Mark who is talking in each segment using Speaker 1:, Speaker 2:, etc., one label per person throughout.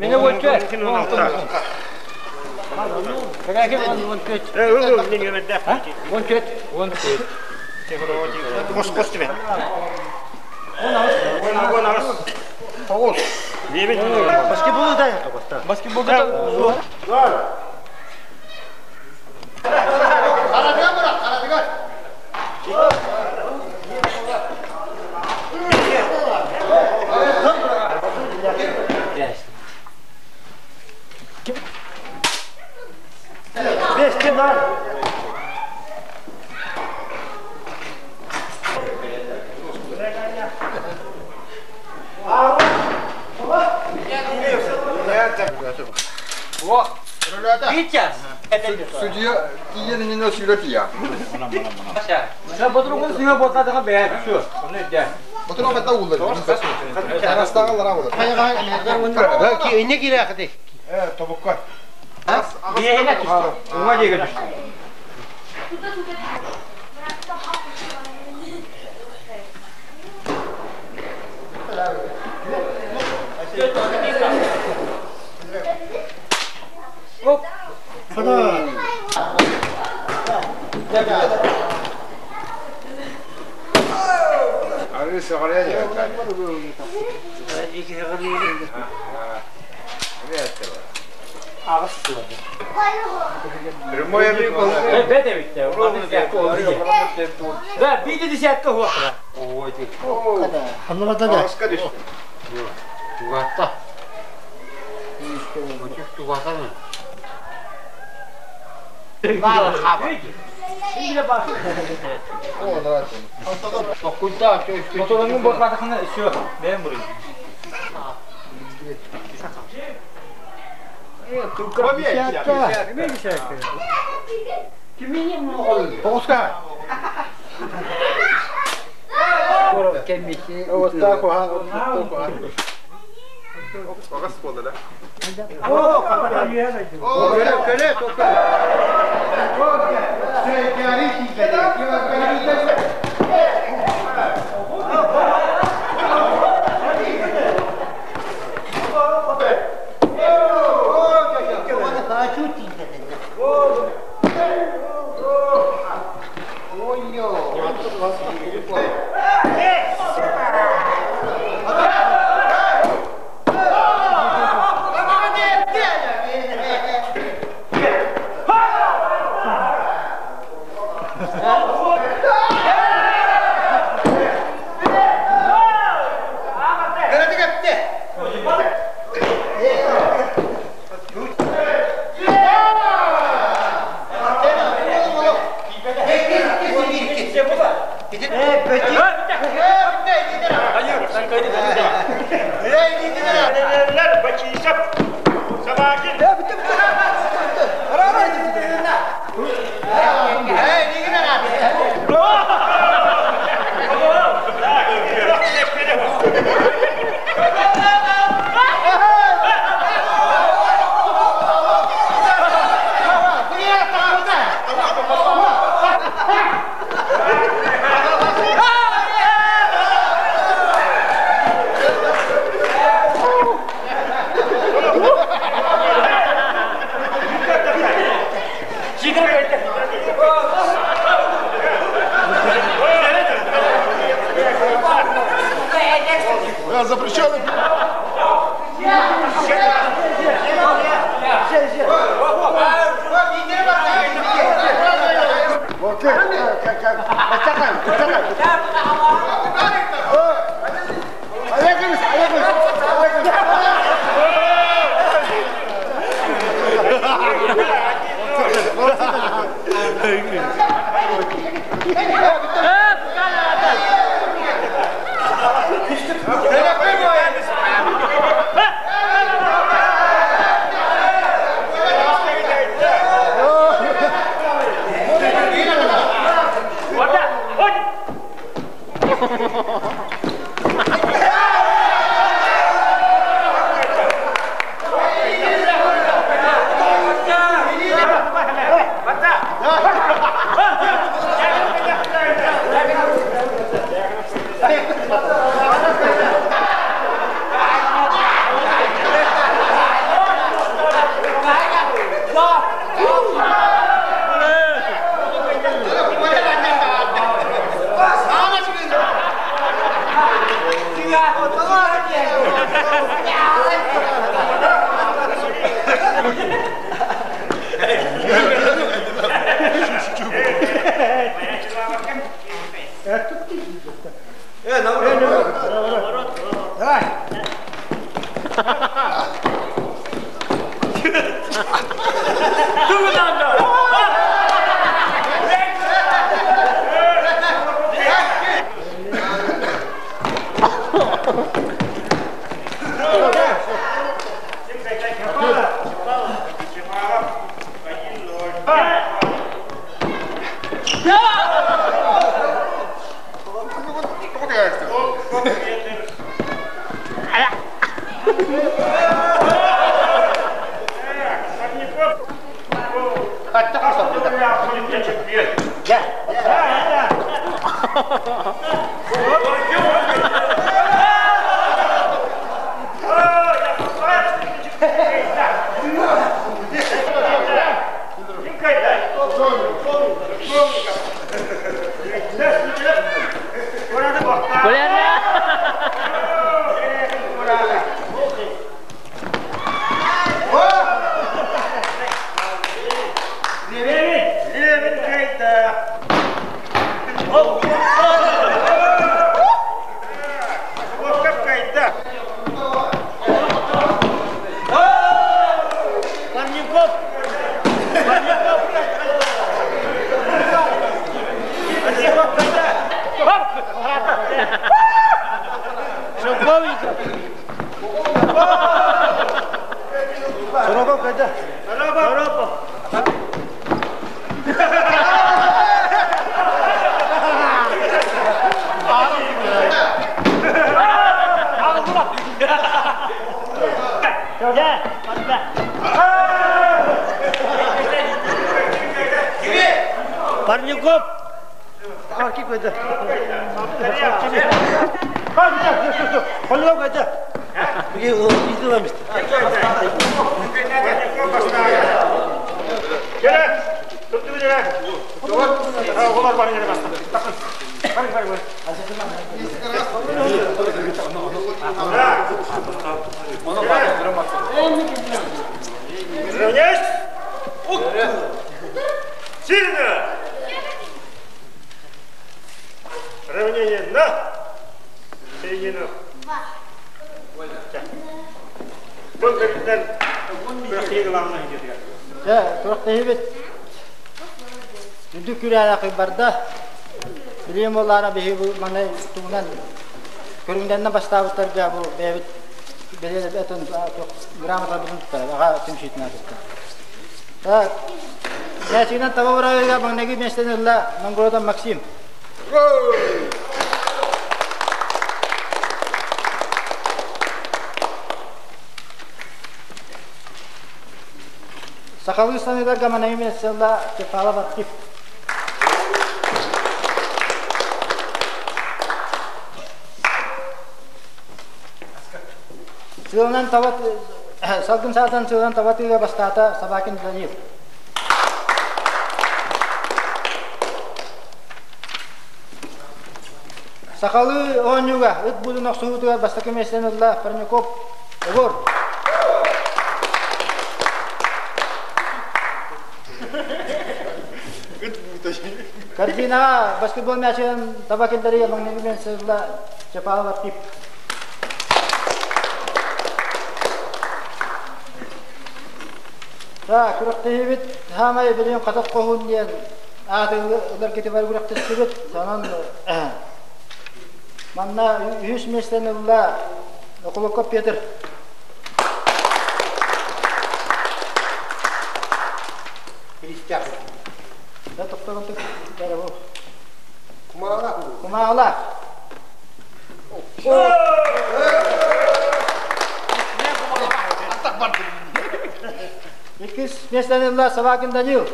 Speaker 1: Мені 14. 14. 14. 14.
Speaker 2: Кос тебе. Вон арас. Тоғыз.
Speaker 1: Баскетбол да. Баскетбол да. Бес кенар. Витя!
Speaker 3: Судья тиен не сюротия.
Speaker 1: Ботуругун сыга ботладыга бәр. Все. Оны дә.
Speaker 3: Ботуруг бата улар. Арастагылар улар.
Speaker 2: Ки ине кире хати.
Speaker 3: Тобукка.
Speaker 1: Биэне түстү. Уңа деге түстү. Оп.
Speaker 3: Ары сагаря.
Speaker 1: Бете битте. Да, биде десятка хуакра.
Speaker 3: Аска түстү.
Speaker 4: Тугатта. Тугатта.
Speaker 3: О, нравится.
Speaker 4: Куда?
Speaker 1: Ботуругун ботладыгына все. Мен бурый.
Speaker 3: Тоғызка.
Speaker 4: Кемisi.
Speaker 3: Агас болду да. Запрещали.
Speaker 1: Дьэ, күрэхтэһиибит үрдүк күрээрэхий барда. Билиэн буоллаара биһиги бу манна тугунан көрүҥнэринэн бастаабыттарга бу бэйэбит бэлиэ грамоталарбытын туттара аҕа түмсүүтүн аатыттан. Так, мээчигинэн таба бырайыга маҥнайгы миэстэни ылла Монгородан Максим. Сахалыы саныыларга манайы миэстэ Чепалов Архив. Сыалынан таба салгын саатан сыалынан таба тыыга бастаата Собакин Данил. Сахалыы оонньууга ыт будун охсуһуутугар бастакы миэстэни ылла Парников Егор. Корзинаҕа баскетбол мячын таба киллэрии маҥнайгы сылла Чапалов Архип. Так, күрэхтэһиибит саамай билигин хатах хоһуун диэн ааты ылар күрэхтэстибит. Онон манна үһүс миэстэни ылла Окулуков Петр. Да тоқтоғын
Speaker 3: Кумаалаах.
Speaker 1: Кумаалаах. Иккис миэстэни ылла Собакин Данил.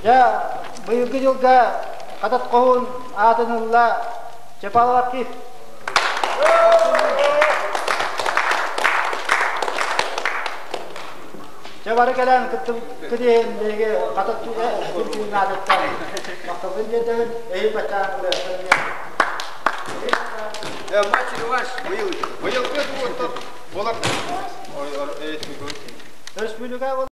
Speaker 1: Дьэ, быйылгы дьылга Хатат Хоһуун аатын ылла Чапалов Архив. Чэ бары кэлэн кыттыбыккыт иһин биһиги хата түмсүүнүн аатыттан махталбын тиэрдэбин. Эһиил баччаан ылыахтан диэн.
Speaker 3: Матч реванш быйыл. Быйылгы туоттар болар.
Speaker 1: Өрөспүүбүлүкэ.